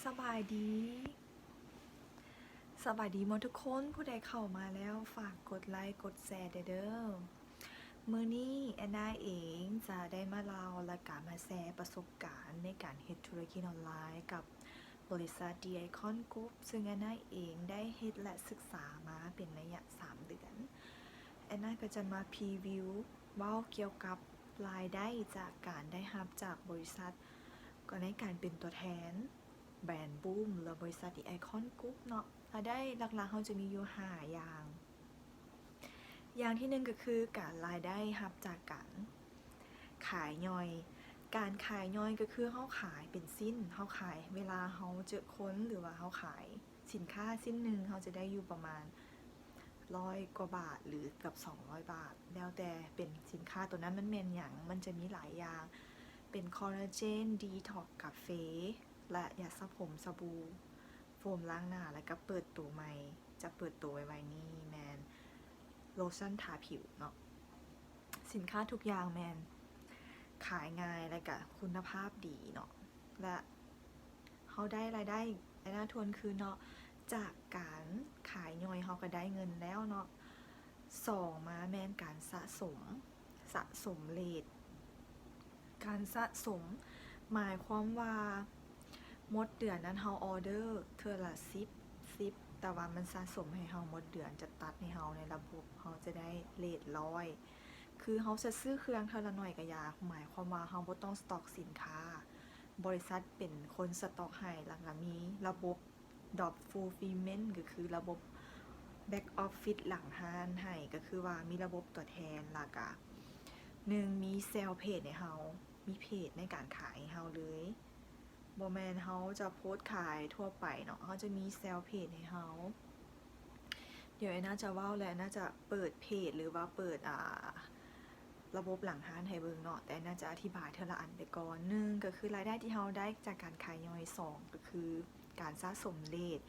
ສະບາຍດີ ສະບາຍດີໝົດທຸກຄົນ, ຜູ້ໃດເຂົ້າມາແລ້ວຝາກກົດໄລກົດແຊແດ່ເດີ້. ມື້ນີ້ແອນນາເອງຈະໄດ້ມາເລົ່າ ແລະກະມາແຊປະສົບການໃນການເຮັດທຸລະກິດອອນລາຍກັບບໍລິສັດ The Icon Group ຊຶ່ງແອນນາເອງໄດ້ເຮັດ ແລະສຶກສາມາເປັນໄລຍະສາມເດືອນ. ແອນນາກໍຈະມາພຣີວິວເວົ້າກ່ຽວກັບລາຍໄດ້ຈາກການໄດ້ຮັບຈາກບໍລິສັດ ກໍໃນການເປັນຕົວແທນແບຣນບູມ ແລະບໍລິສັດ The Icon Group ເນາະ. ລາຍໄດ້ຫຼັກໆເຮົາຈະມີຢູ່ຫ້າຢ່າງ. ຢ່າງທີໜຶ່ງກໍຄືການລາຍໄດ້ຮັບຈາກການຂາຍຍ່ອຍ. ການຂາຍຍ່ອຍກໍຄືເຮົາຂາຍເປັນຊິ້ນ, ເຮົາຂາຍເວລາເຮົາເຈີຄົນ ຫຼືວ່າເຮົາຂາຍສິນຄ້າຊິ້ນໜຶ່ງ ເຮົາຈະໄດ້ຢູ່ປະມານຮ້ອຍກວ່າບາດ ຫຼືເກືອບສອງຮ້ອຍບາດ ແລ້ວແຕ່ເປັນສິນຄ້າໂຕນັ້ນມັນແມ່ນຫຍັງ. ມັນຈະມີຫຼາຍຢ່າງ ເປັນຄໍລາເຈນ, ດີທັອກ, ກາເຟ ແລະ ຢາສະຜົມ, ສະບູ, ໂຟມລ້າງໜ້າ ແລະກະເປີດໂຕໃໝ່ ຈະເປີດໂຕໄວໆນີ້ແມ່ນໂລຊັນທາຜິວເນາະ. ສິນຄ້າທຸກຢ່າງແມ່ນຂາຍງ່າຍ ແລະກະຄຸນນະພາບດີເນາະ ແລະເຮົາໄດ້ລາຍໄດ້ ແອນນາທວນຄືນເນາະ ຈາກການຂາຍຍ່ອຍເຮົາກະໄດ້ເງິນແລ້ວເນາະ. ສອງມາແມ່ນການສະສົມ ສະສົມເຣດ. ການສະສົມໝາຍຄວາມວ່າໝົດເດືອນນັ້ນເຮົາອໍເດີເທື່ອລະສິບ ສິບ ແຕ່ວ່າມັນສະສົມໃຫ້ເຮົາໝົດເດືອນ ຈະຕັດໃຫ້ເຮົາໃນລະບົບ ເຮົາຈະໄດ້ເຣດຮ້ອຍ. ຄືເຮົາຈະຊື້ເຄື່ອງເທື່ອລະໜ້ອຍກະຢ່າ ໝາຍຄວາມວ່າເຮົາບໍ່ຕ້ອງສະຕັອກສິນຄ້າ, ບໍລິສັດເປັນຄົນສະຕັອກໃຫ້ ແລ້ວກະມີລະບົບ drop fulfillment ກໍຄືລະບົບ back office ຫຼັງຮ້ານໃຫ້ ກໍຄືວ່າມີລະບົບຕົວແທນ ແລ້ວກະ ໜຶ່ງ ມີ sales page ໃຫ້ເຮົາ ມີເພຈໃນການຂາຍໃຫ້ເຮົາເລີຍ ບໍ່ແມ່ນເຮົາຈະໂພສຂາຍທົ່ວໄປເນາະ, ເຮົາຈະມີ sales page ໃຫ້ເຮົາ. ດຽວແອນນາຈະເວົ້າ ແລະ ແອນນາຈະເປີດເພຈ ຫຼືວ່າເປີດ ອ່າ ລະບົບຫຼັງຮ້ານໃຫ້ເບິ່ງເນາະ, ແຕ່ແອນນາຈະອະທິບາຍເທື່ອລະອັນໄປກ່ອນ. ໜຶ່ງ ກໍຄືລາຍໄດ້ທີ່ເຮົາໄດ້ຈາກການຂາຍຍ່ອຍ. ສອງ ກໍຄືການສະສົມເຣດ.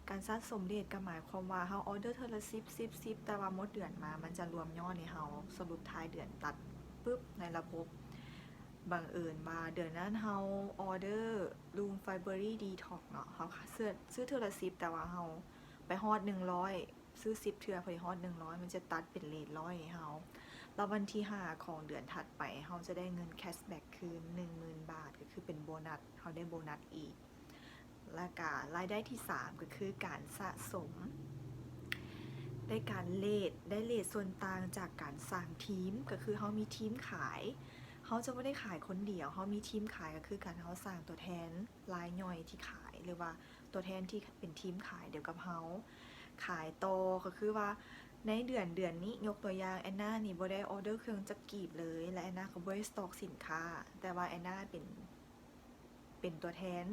ການສະສົມເຣດກໍໝາຍຄວາມວ່າເຮົາອໍເດີເທື່ອລະສິບ ສິບ ສິບ ແຕ່ວ່າໝົດເດືອນມາມັນຈະລວມຍອດໃຫ້ເຮົາ, ສະຫຼຸບທ້າຍເດືອນຕັດປຶບໃນລະບົບ ບັງເອີນວ່າເດືອນນັ້ນເຮົາອໍເດີລູມໄຟເບີຣີດີທັອກເນາະ, ເຮົາຊື້ ຊື້ເທື່ອລະສິບ ແຕ່ວ່າເຮົາໄປຮອດໜຶ່ງຮ້ອຍ ຊື້ສິບເທື່ອ ພໍດີຮອດໜຶ່ງຮ້ອຍ ມັນຈະຕັດເປັນເຣດຮ້ອຍໃຫ້ເຮົາ. ແລ້ວວັນທີຫ້າຂອງເດືອນຖັດໄປ ເຮົາຈະໄດ້ເງິນແຄຊແບັກຄືນໜຶ່ງໝື່ນບາດ ກໍຄືເປັນໂບນັດ, ເຮົາໄດ້ໂບນັດອີກ. ແລ້ວກະລາຍໄດ້ທີສາມ ກໍຄືການສະສົມ ໄດ້ການເຣດ, ໄດ້ເຣດສ່ວນຕ່າງຈາກການສ້າງທີມ, ກໍຄືເຮົາມີທີມຂາຍ, ເຮົາຈະບໍ່ໄດ້ຂາຍຄົນດຽວ, ເຮົາມີທີມຂາຍ ກໍຄືການເຮົາສ້າງຕົວແທນລາຍຍ່ອຍທີ່ຂາຍ ຫຼືວ່າຕົວແທນທີ່ເປັນທີມຂາຍດຽວກັບເຮົາ ຂາຍຕໍ່. ກໍຄືວ່າໃນເດືອນ ເດືອນນີ້ ຍົກຕົວຢ່າງ ແອນນານີ້ບໍ່ໄດ້ອໍເດີເຄື່ອງຈັກກີບເລີຍ ແລະ ແອນນາກໍບໍ່ໄດ້ສະຕັອກສິນຄ້າ, ແຕ່ວ່າແອນນາເປັນ ເປັນຕົວແທນ,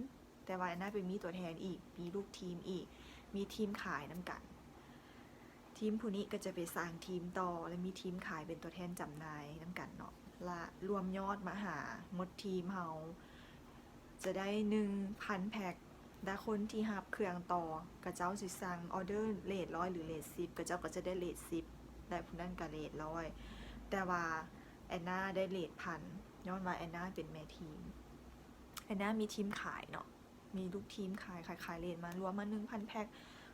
ແຕ່ວ່າແອນນາໄປມີຕົວແທນອີກ, ມີລູກທີມອີກ, ມີທີມຂາຍນຳກັນ. ທີມຜູ້ນີ້ກໍຈະໄປສ້າງທີມຕໍ່ ແລະ ມີທີມຂາຍເປັນຕົວແທນຈຳໜ່າຍນຳກັນເນາະ. ລະລວມຍອດມາຫາໝົດທີມເຮົາຈະໄດ້ໜຶ່ງພັນແພັກ, ແລະ ຄົນທີ່ຮັບເຄື່ອງຕໍ່ ເຂົາເຈົ້າຊິສັ່ງອໍເດີເຣດຮ້ອຍ ຫຼື ເຣດສິບ ເຂົາເຈົ້າກໍຈະໄດ້ເຣດສິບ ແລະ ຜູ້ນັ້ນກໍເຣດຮ້ອຍ. ແຕ່ວ່າແອນນາໄດ້ເຣດພັນ ຍ້ອນວ່າແອນນາເປັນແມ່ທີມ. ແອນນາມີທີມຂາຍເນາະ, ມີລູກທີມຂາຍ ຂາຍ ຂາຍເຣດມາ ລວມມາໜຶ່ງພັນແພັກ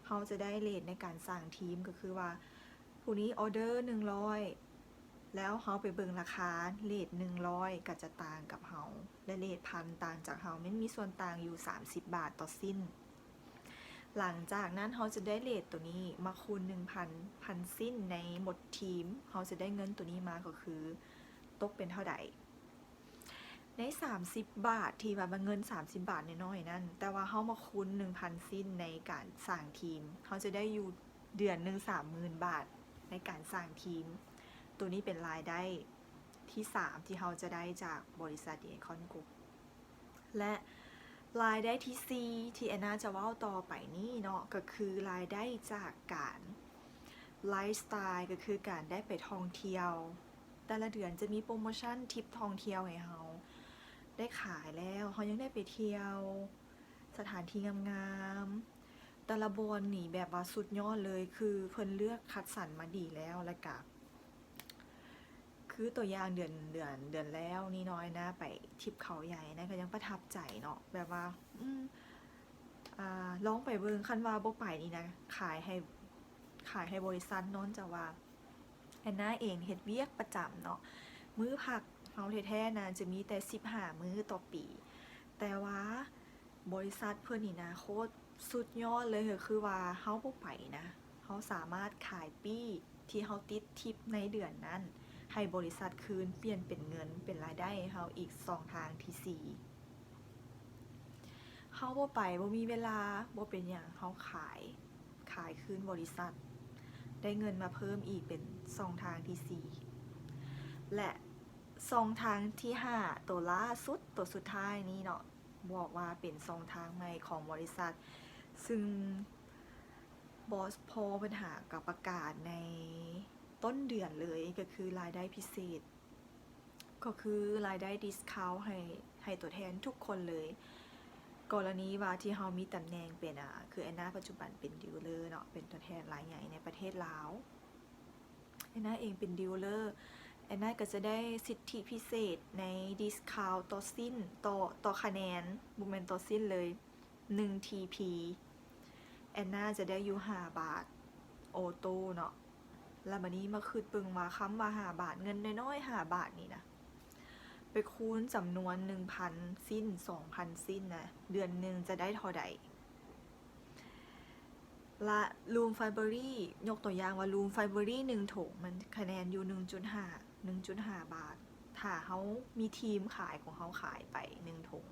ເຮົາຈະໄດ້ເຣດໃນການສ້າງທີມ ກໍຄືວ່າຜູ້ນີ້ອໍເດີໜຶ່ງຮ້ອຍ ແລ້ວເຮົາໄປເບິ່ງລາຄາ ເຣດໜຶ່ງຮ້ອຍກໍຈະຕ່າງກັບເຮົາ ແລະ ເຣດພັນຕ່າງຈາກເຮົາ ມັນມີສ່ວນຕ່າງຢູ່ສາມສິບບາດຕໍ່ຊິ້ນ. ຫຼັງຈາກນັ້ນເຮົາຈະໄດ້ເຣດໂຕນີ້ມາຄູນໜຶ່ງພັນ ພັນຊິ້ນໃນໝົດທີມ ເຮົາຈະໄດ້ເງິນໂຕນີ້ມາ ກໍຄືຕົກເປັນເທົ່າໃດ? ໃນສາມສິບບາດ ທີ່ວ່າເງິນສາມສິບບາດນ້ອຍໆນັ້ນ, ແຕ່ວ່າເຮົາມາຄູນໜຶ່ງພັນຊິ້ນໃນການສ້າງທີມ, ເຮົາຈະໄດ້ຢູ່ເດືອນໜຶ່ງສາມໝື່ນບາດໃນການສ້າງທີມ. ໂຕນີ້ເປັນລາຍໄດ້ທີສາມທີ່ເຮົາຈະໄດ້ຈາກບໍລິສັດ The Icon Group. ແລະ ລາຍໄດ້ທີສີ່ ທີ່ແອນນາຈະເວົ້າຕໍ່ໄປນີ້ເນາະ, ກໍຄືລາຍໄດ້ຈາກການໄລຟ໌ສະໄຕລ໌ ກໍຄືການໄດ້ໄປທ່ອງທ່ຽວ. ແຕ່ລະເດືອນຈະມີໂປຣໂມຊັນທຣິບທ່ອງທ່ຽວໃຫ້ເຮົາໄດ້ຂາຍແລ້ວ, ເຮົາຍັງໄດ້ໄປທ່ຽວສະຖານທີ່ງາມໆ. ແຕ່ລະບ່ອນນີ້ແບບວ່າສຸດຍອດເລີຍ, ຄືເພິ່ນເລືອກຄັດສັນມາດີແລ້ວ, ແລ້ວກະ ຄືຕົວຢ່າງເດືອນ ເດືອນ ເດືອນແລ້ວນີ້ເນາະ, ແອນນາໄປທຣິບເຂົາໃຫຍ່, ແອນນາກໍຍັງປະທັບໃຈເນາະ, ແບບວ່າ ອືມ ອາ ລອງໄປເບິ່ງ ຄັນວ່າບໍ່ໄປນີ້ນະ ຂາຍໃຫ້ ຂາຍໃຫ້ບໍລິສັດ ຍ້ອນຈະວ່າແອນນາເອງເຮັດວຽກປະຈຳເນາະ ມື້ພັກເຮົາແທ້ໆນະ ຈະມີແຕ່ສິບຫ້າມື້ຕໍ່ປີ ແຕ່ວ່າບໍລິສັດເພິ່ນນີ້ນະ ໂຄດສຸດຍອດເລີຍ ກໍຄືວ່າເຮົາບໍ່ໄປນະ ເຮົາສາມາດຂາຍປີ້ທີ່ເຮົາຕິດທິບໃນເດືອນນັ້ນ ໃຫ້ບໍລິສັດຄືນ ປ່ຽນເປັນເງິນ ເປັນລາຍໄດ້ໃຫ້ເຮົາອີກຊ່ອງທາງທີສີ່. ເຮົາບໍ່ໄປ ບໍ່ມີເວລາ ບໍ່ເປັນຫຍັງ ເຮົາຂາຍ ຂາຍຄືນບໍລິສັດ ໄດ້ເງິນມາເພີ່ມອີກເປັນຊ່ອງທາງທີສີ່ ແລະ ຊ່ອງທາງທີຫ້າ ໂຕລ່າສຸດ ໂຕສຸດທ້າຍນີ້ເນາະ ບອກວ່າເປັນຊ່ອງທາງໃໝ່ຂອງບໍລິສັດ ຊຶ່ງບອສພໍເພິ່ນຫາກໍປະກາດໃນຕົ້ນເດືອນເລີຍ ກໍຄືລາຍໄດ້ພິເສດ ກໍຄືລາຍໄດ້ discount ໃຫ້ ໃຫ້ຕົວແທນທຸກຄົນເລີຍ. ກໍລະນີວ່າທີ່ເຮົາມີຕຳແໜ່ງເປັນ ອາ ຄືແອນນາປັດຈຸບັນເປັນດີລເລີເນາະ ເປັນຕົວແທນລາຍໃຫຍ່ໃນປະເທດລາວ. ແອນນາເອງເປັນດີລເລີ ແອນນາກໍຈະໄດ້ສິດທິພິເສດໃນ discount ຕໍ່ສິ້ນ ຕໍ່ ຕໍ່ຄະແນນ ບໍ່ແມ່ນຕໍ່ສິ້ນເລີຍ ໜຶ່ງ ທີພີ ແອນນາຈະໄດ້ຢູ່ຫ້າບາດ ໂອໂຕ້ເນາະ. ລະບາດນີ້ມາຄິດເບິ່ງວ່າ ຄຳວ່າຫ້າບາດ ເງິນນ້ອຍໆຫ້າບາດນີ້ນະ ໄປຄູນຈຳນວນໜຶ່ງພັນສິ້ນ ສອງພັນສິ້ນນະ ເດືອນໜຶ່ງຈະໄດ້ເທົ່າໃດ? ລະ Room Library ຍົກຕົວຢ່າງວ່າ Room Library ໜຶ່ງຖົງ ມັນຄະແນນຢູ່ໜຶ່ງຈຸດຫ້າ ໜຶ່ງຈຸດຫ້າບາດ ຖ້າເຮົາມີທີມຂາຍຂອງເຮົາຂາຍໄປໜຶ່ງຖົງ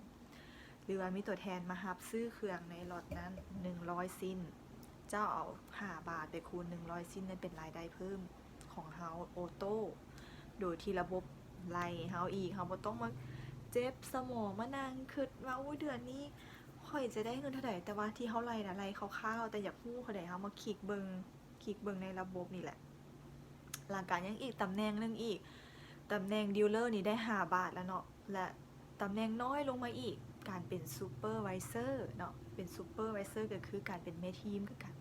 ຫຼືວ່າມີຕົວແທນມາຮັບຊື້ເຄື່ອງໃນລັອດນັ້ນໜຶ່ງຮ້ອຍຊິ້ນ ເຈົ້າເອົາຫ້າບາດໄປຄູນໜຶ່ງຮ້ອຍຊິ້ນ ນັ້ນເປັນລາຍໄດ້ເພີ່ມຂອງເຮົາໂອໂຕ້ ໂດຍທີ່ລະບົບໄລ່ເຮົາອີກ ເຮົາບໍ່ຕ້ອງມາເຈັບສະໝອງ ມານັ່ງຄິດວ່າ ໂອ້ຍ ເດືອນນີ້ຂ້ອຍຈະໄດ້ເງິນເທົ່າໃດ ແຕ່ວ່າທີ່ເຮົາໄລ່ນະ ໄລ່ຄ່າວໆ ແຕ່ຢາກຮູ້ເທົ່າໃດ ເຮົາມາຄລິກເບິ່ງ ຄລິກເບິ່ງໃນລະບົບນີ້ແຫຼະ. ແລ້ວກະຍັງອີກຕຳແໜ່ງໜຶ່ງອີກ ຕຳແໜ່ງດີລເລີນີ້ໄດ້ຫ້າບາດແລ້ວເນາະ ແລະ ຕຳແໜ່ງນ້ອຍລົງມາອີກ ການເປັນ Supervisor ເນາະ ເປັນ Supervisor ກໍຄືການເປັນແມ່ທີມຄືກັນ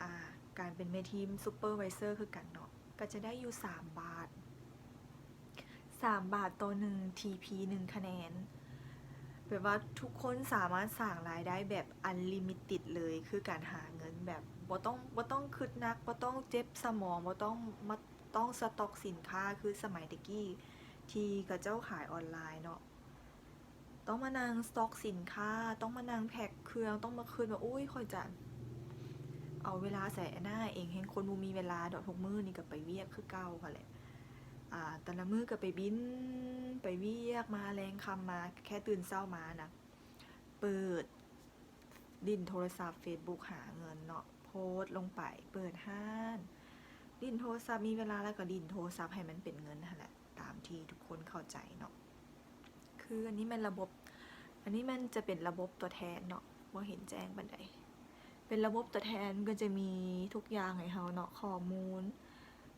ອາ ການເປັນແມ່ທີມ Supervisor ຄືກັນເນາະ ກໍຈະໄດ້ຢູ່ສາມບາດ. ສາມບາດຕໍ່ໜຶ່ງ ທີພີ ໜຶ່ງຄະແນນ ແບບວ່າທຸກຄົນສາມາດສ້າງລາຍໄດ້ແບບ unlimited ເລີຍ ຄືການຫາເງິນແບບບໍ່ຕ້ອງ ບໍ່ຕ້ອງຄິດໜັກ ບໍ່ຕ້ອງເຈັບສະໝອງ ບໍ່ຕ້ອງມາ ຕ້ອງສະຕັອກສິນຄ້າ ຄືສະໄໝແຕ່ກີ້ທີ່ເຂົາເຈົ້າຂາຍອອນລາຍເນາະ. ຕ້ອງມານັ່ງສະຕັອກສິນຄ້າ ຕ້ອງມານັ່ງແພັກເຄື່ອງ ຕ້ອງມາຄິດວ່າ ໂອ້ຍ ຂ້ອຍຈະເອົາເວລາໃສ ອັນນາເອງແຮ່ງຄົນບໍ່ມີເວລາດອກ ທຸກມື້ນີ້ກໍໄປວຽກຄືເກົ່າຫັ້ນແຫຼະ ອາ ແຕ່ລະມື້ກໍໄປບິນ ໄປວຽກມາ ແລງຄ່ຳມາ ແຄ່ຕື່ນເຊົ້າມານະ ເປີດຫຼິ້ນໂທລະສັບ Facebook ຫາເງິນເນາະ ໂພສລົງໄປ ເປີດຮ້ານ ຫຼິ້ນໂທລະສັບ ມີເວລາແລ້ວກໍຫຼິ້ນໂທລະສັບໃຫ້ມັນເປັນເງິນຫັ້ນແຫຼະ ຕາມທີ່ທຸກຄົນເຂົ້າໃຈເນາະ. ຄືອັນນີ້ແມ່ນລະບົບ ອັນນີ້ແມ່ນຈະເປັນລະບົບຕົວແທນເນາະ ບໍ່ເຫັນແຈ້ງປານໃດ ເປັນລະບົບຕົວແທນ ກໍຈະມີທຸກຢ່າງໃຫ້ເຮົາເນາະ ຂໍ້ມູນ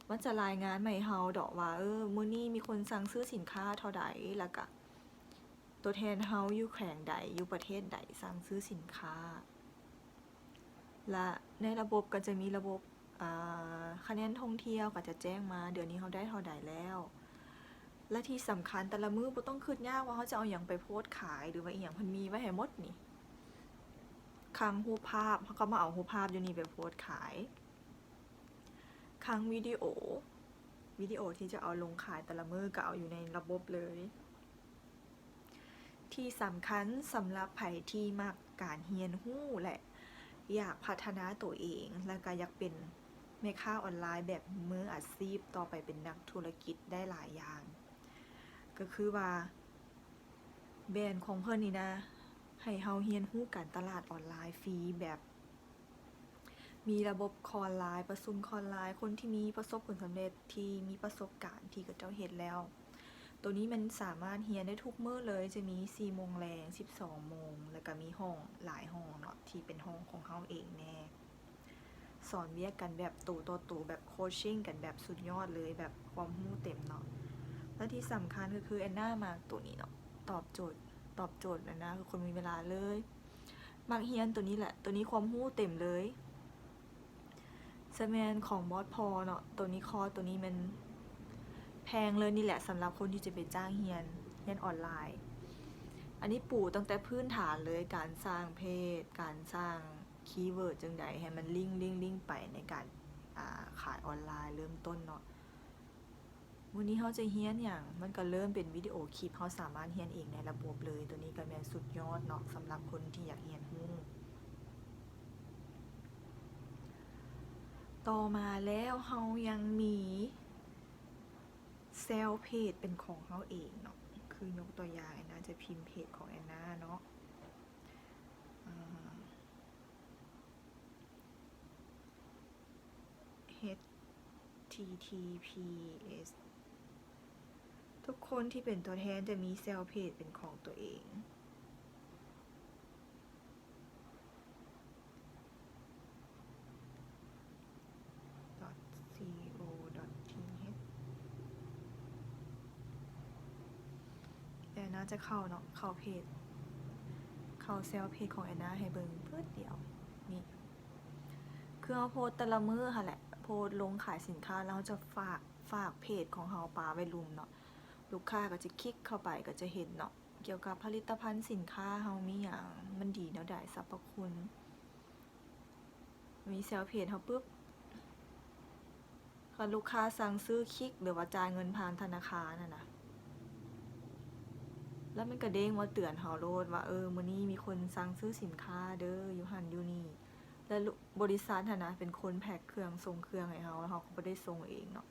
ມັນຈະລາຍງານມາໃຫ້ເຮົາດອກວ່າ ເອີ ມື້ນີ້ມີຄົນສັ່ງຊື້ສິນຄ້າເທົ່າໃດ ແລ້ວກະຕົວແທນເຮົາຢູ່ແຂວງໃດ ຢູ່ປະເທດໃດ ສັ່ງຊື້ສິນຄ້າ. ແລະ ໃນລະບົບກໍຈະມີລະບົບ ອາ ຄະແນນທ່ອງທ່ຽວກໍຈະແຈ້ງມາ ເດືອນນີ້ເຮົາໄດ້ເທົ່າໃດແລ້ວ ແລະ ທີ່ສຳຄັນແຕ່ລະມື້ບໍ່ຕ້ອງຄິດຍາກວ່າເຮົາຈະເອົາຫຍັງໄປໂພສຂາຍ ຫຼືວ່າອີ່ຫຍັງ ເພິ່ນມີໄວ້ໃຫ້ໝົດນີ້ ຄັງຮູບພາບ ເຮົາກໍມາເອົາຮູບພາບຢູ່ນີ້ໄປໂພສຂາຍ ຄັງວິດີໂອ ວິດີໂອທີ່ຈະເອົາລົງຂາຍແຕ່ລະມື້ກໍເອົາຢູ່ໃນລະບົບເລີຍ. ທີ່ສຳຄັນສຳລັບໃຜທີ່ມັກການຮຽນຮູ້ ແລະ ຢາກພັດທະນາໂຕເອງ ແລະ ກໍຢາກເປັນແມ່ຄ້າອອນລາຍແບບມືອາຊີບ ຕໍ່ໄປເປັນນັກທຸລະກິດໄດ້ຫຼາຍຢ່າງ ກໍຄືວ່າແບຣນຂອງເພິ່ນນີ້ນະ ໃຫ້ເຮົາຮຽນຮູ້ການຕະຫຼາດອອນລາຍຟຣີແບບ ມີລະບົບຄອນລາຍ ປະຊຸມຄອນລາຍ ຄົນທີ່ມີປະສົບຜົນສຳເລັດ ທີ່ມີປະສົບການທີ່ເຂົາເຈົ້າເຮັດແລ້ວ. ໂຕນີ້ມັນສາມາດຮຽນໄດ້ທຸກມື້ເລີຍ ຈະມີສີ່ໂມງແລງ ສິບສອງໂມງ ແລ້ວກະມີຫ້ອງຫຼາຍຫ້ອງເນາະ ທີ່ເປັນຫ້ອງຂອງເຮົາເອງແດ່ ສອນວຽກກັນແບບໂຕຕໍ່ໂຕ ແບບໂຄຊິງກັນແບບສຸດຍອດເລີຍ ແບບຄວາມຮູ້ເຕັມເນາະ. ແລະ ທີ່ສຳຄັນກໍຄືແອນນາມັກໂຕນີ້ເນາະ ຕອບໂຈດ ຕອບໂຈດແອນນາ ຄືຄົນມີເວລາເລີຍ. ມັກຮຽນໂຕນີ້ແຫຼະ ໂຕນີ້ຄວາມຮູ້ເຕັມເລີຍ ສະແມນຂອງບອສພໍເນາະ ໂຕນີ້ ຄອສໂຕນີ້ແມ່ນແພງເລີຍ ນີ້ແຫຼະສຳລັບຄົນທີ່ຈະໄປຈ້າງຮຽນ ຮຽນອອນລາຍ. ອັນນີ້ປູຕັ້ງແຕ່ພື້ນຖານເລີຍ ການສ້າງເພຈ ການສ້າງຄີເວີດຈັ່ງໃດໃຫ້ມັນລິງ ລິງ ລິງໄປໃນການ ອ່າ ຂາຍອອນລາຍເລີ່ມຕົ້ນເນາະ. ມື້ນີ້ເຮົາຈະຮຽນຫຍັງ? ມັນກໍເລີ່ມເປັນວິດີໂອຄລິບ ເຮົາສາມາດຮຽນເອງໃນລະບົບເລີຍ. ໂຕນີ້ກໍແມ່ນສຸດຍອດເນາະ ສຳລັບຄົນທີ່ຢາກຮຽນຮູ້. ຕໍ່ມາແລ້ວເຮົາຍັງມີ ແຊວເພຈເປັນຂອງເຮົາເອງເນາະ ຄືຍົກຕົວຢ່າງ ແອນນາຈະພິມເພຈຂອງແອນນາເນາະ ເອີ ເອັດ ທີ ທີ ພີ ເອັສ ທຸກຄົນທີ່ເປັນຕົວແທນຈະມີແຊວເພຈເປັນຂອງຕົວເອງ. ດອດ ຊີ ໂອ ດອດ ທີ ເອັດ ແອນນາຈະເຂົ້າເນາະ ເຂົ້າເພຈ ເຂົ້າແຊວເພຈຂອງແອນນາໃຫ້ເບິ່ງປຶດດຽວ. ນີ້ ຄືເຮົາໂພສແຕ່ລະມື້ຫັ້ນແຫຼະ ໂພສລົງຂາຍສິນຄ້າ ແລ້ວເຮົາຈະຝາກ ຝາກເພຈຂອງເຮົາປະໄວ້ລຸ່ມເນາະ ລູກຄ້າກໍຈະຄລິກເຂົ້າໄປກໍຈະເຫັນເນາະ ກ່ຽວກັບຜະລິດຕະພັນສິນຄ້າເຮົາມີຫຍັງ ມັນດີແນວໃດ ສັບພະຄຸນ. ມີແຊວເພຈເຮົາປຶບ ຄັນລູກຄ້າສັ່ງຊື້ຄລິກ ຫຼືວ່າຈ່າຍເງິນຜ່ານທະນາຄານຫັ້ນນະ ແລ້ວມັນກະເດ້ງມາເຕືອນເຮົາໂລດວ່າ ເອີ ມື້ນີ້ມີຄົນສັ່ງຊື້ສິນຄ້າເດີ ຢູ່ຫັ້ນຢູ່ນີ້ ແລ້ວ ບໍລິສັດຫັ້ນນະ ເປັນຄົນແພັກເຄື່ອງ ສົ່ງເຄື່ອງໃຫ້ເຮົາ ເຮົາກໍບໍ່ໄດ້ສົ່ງເອງເນາະ.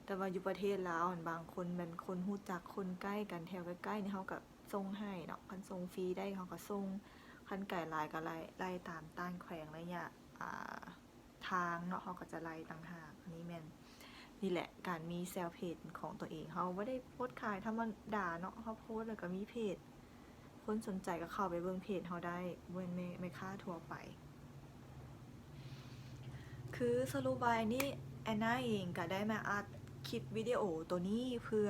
ແຕ່ວ່າຢູ່ປະເທດລາວຫັ້ນ ບາງຄົນແມ່ນຄົນຮູ້ຈັກ ຄົນໃກ້ກັນ ແຖວໃກ້ໆນີ້ ເຮົາກໍສົ່ງໃຫ້ເນາະ ຄັນສົ່ງຟຣີໄດ້ເຮົາກໍສົ່ງ ຄັນໄກຫຼາຍກໍໄລ່ ໄລ່ຕາມຕ່າງແຂວງ ໄລຍະ ອ່າ ທາງເນາະ ເຮົາກໍຈະໄລ່ຕ່າງຫາກ. ອັນນີ້ແມ່ນ ນີ້ແຫຼະ ການມີແຊວເພຈເປັນຂອງຕົວເອງ ເຮົາບໍ່ໄດ້ໂພສຂາຍທຳມະດາເນາະ ເຮົາໂພສແລ້ວກໍມີເພຈ ຄົນສົນໃຈກໍເຂົ້າໄປເບິ່ງເພຈເຮົາໄດ້ ບໍ່ແມ່ນແມ່ ແມ່ຄ້າທົ່ວໄປ. ຄືສະຫຼຸບວ່າອັນນີ້ ແອນນາເອງກໍໄດ້ມາອັດຄລິບວິດີໂອໂຕນີ້ເພື່ອ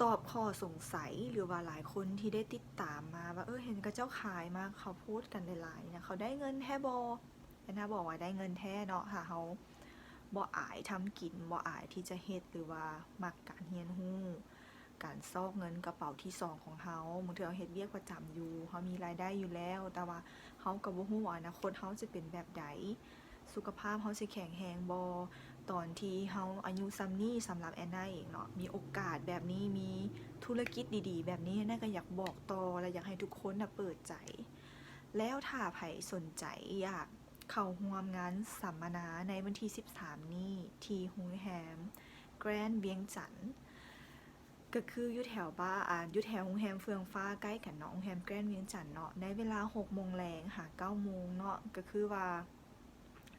ຕອບຂໍ້ສົງໄສ ຫຼືວ່າຫຼາຍຄົນທີ່ໄດ້ຕິດຕາມມາວ່າ ເອີ ເຫັນເຂົາເຈົ້າຂາຍມາ ເຂົາໂພສກັນຫຼາຍໆນີ້ນະ ເຂົາໄດ້ເງິນແທ້ບໍ່? ແອນນາບອກວ່າໄດ້ເງິນແທ້ເນາະ ຖ້າເຮົາບໍ່ອາຍທຳກິນ ບໍ່ອາຍທີ່ຈະເຮັດ ຫຼືວ່າມັກການຮຽນຮູ້ ການຊອກເງິນກະເປົາທີສອງຂອງເຮົາ. ບາງເທື່ອເຮົາເຮັດວຽກປະຈຳຢູ່ ເຮົາມີລາຍໄດ້ຢູ່ແລ້ວ ແຕ່ວ່າເຮົາກໍບໍ່ຮູ້ວ່າອະນາຄົດເຮົາຈະເປັນແບບໃດ ສຸຂະພາບເຮົາຊິແຂງແຮງບໍ່ ຕອນທີ່ເຮົາອາຍຸສ່ຳນີ້. ສຳລັບແອນນາເອງເນາະ ມີໂອກາດແບບນີ້ ມີທຸລະກິດດີໆແບບນີ້ ແອນນາກໍຢາກບອກຕໍ່ ແລະ ຢາກໃຫ້ທຸກຄົນນະເປີດໃຈ. ແລ້ວຖ້າໃຜສົນໃຈຢາກເຂົ້າຮ່ວມງານສຳມະນາໃນວັນທີສິບສາມນີ້ ທີ່ໂຮງແຮມແກຣນວຽງຈັນ ກໍຄືຢູ່ແຖວບ້ານ ອ່າ ຢູ່ແຖວໂຮງແຮມເຟືອງຟ້າ ໃກ້ກັນເນາະ ໂຮງແຮມແກຣນວຽງຈັນເນາະ ໃນເວລາຫົກໂມງແລງຫາເກົ້າໂມງເນາະ. ກໍຄືວ່າ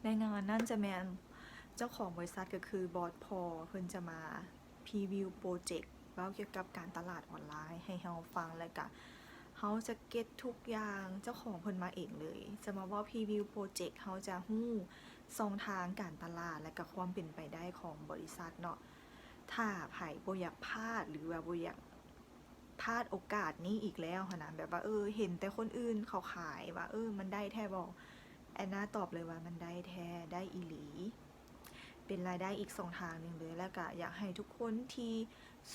ໃນງານນັ້ນຈະແມ່ນເຈົ້າຂອງບໍລິສັດ ກໍຄືບອສພໍ ເພິ່ນຈະມາພຣີວິວໂປຣເຈັກ ເວົ້າກ່ຽວກັບການຕະຫຼາດອອນລາຍໃຫ້ເຮົາຟັງ ແລ້ວກະເຮົາຈະເກັດທຸກຢ່າງ ເຈົ້າຂອງເພິ່ນມາເອງເລີຍ ຈະມາເວົ້າພຣີວິວໂປຣເຈັກ ເຮົາຈະຮູ້ຊ່ອງທາງການຕະຫຼາດ ແລະກະຄວາມເປັນໄປໄດ້ຂອງບໍລິສັດເນາະ. ຖ້າໃຜບໍ່ຢາກພາດ ຫຼືວ່າບໍ່ຢາກພາດໂອກາດນີ້ອີກແລ້ວຫັ້ນນະ ແບບວ່າ ເອີ ເຫັນແຕ່ຄົນອື່ນເຂົາຂາຍວ່າ ເອີ ມັນໄດ້ແທ້ບໍ່? ແອນນາຕອບເລີຍວ່າມັນໄດ້ແທ້ ໄດ້ອີ່ຫຼີ ເປັນລາຍໄດ້ອີກຊ່ອງທາງໜຶ່ງເລີຍ. ແລ້ວກະຢາກໃຫ້ທຸກຄົນທີ່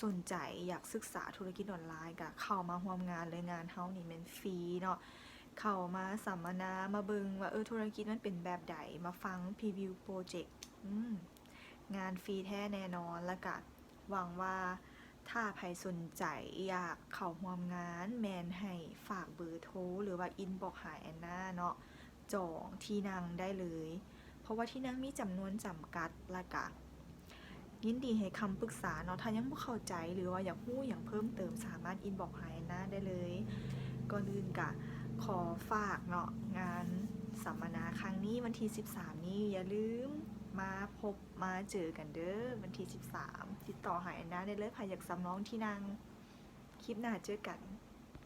ສົນໃຈຢາກສຶກສາທຸລະກິດອອນລາຍ ກະເຂົ້າມາຮ່ວມງານເລີຍ ງານເຮົານີ້ແມ່ນຟຣີເນາະ ເຂົ້າມາສຳມະນາ ມາເບິ່ງວ່າ ເອີ ທຸລະກິດມັນເປັນແບບໃດ ມາຟັງພຣີວິວໂປຣເຈັກ ອືມ ງານຟຣີແທ້ແນ່ນອນ. ແລ້ວກະຫວັງວ່າ ຖ້າໃຜສົນໃຈຢາກເຂົ້າຮ່ວມງານ ແມ່ນໃຫ້ຝາກເບີໂທ ຫຼືວ່າອິນບັອກຫາແອນນາເນາະ ຈອງທີ່ນັ່ງໄດ້ເລີຍ ເພາະວ່າທີ່ນັ່ງມີຈຳນວນຈຳກັດ ແລ້ວກະຍິນດີໃຫ້ຄຳປຶກສາເນາະ. ຖ້າຍັງບໍ່ເຂົ້າໃຈ ຫຼືວ່າຢາກຮູ້ຫຍັງເພີ່ມເຕີມ ສາມາດອິນບັອກຫາແອນນາໄດ້ເລີຍ. ກ່ອນອື່ນກະຂໍຝາກເນາະ ງານສຳມະນາຄັ້ງນີ້ ວັນທີສິບສາມນີ້ ຢ່າລືມມາພົບ ມາເຈີກັນເດີ ວັນທີສິບສາມ ຕິດຕໍ່ຫາແອນນາໄດ້ເລີຍ ໃຜຢາກສຳລອງທີ່ນັ່ງ. ຄລິບໜ້າເຈີກັນ.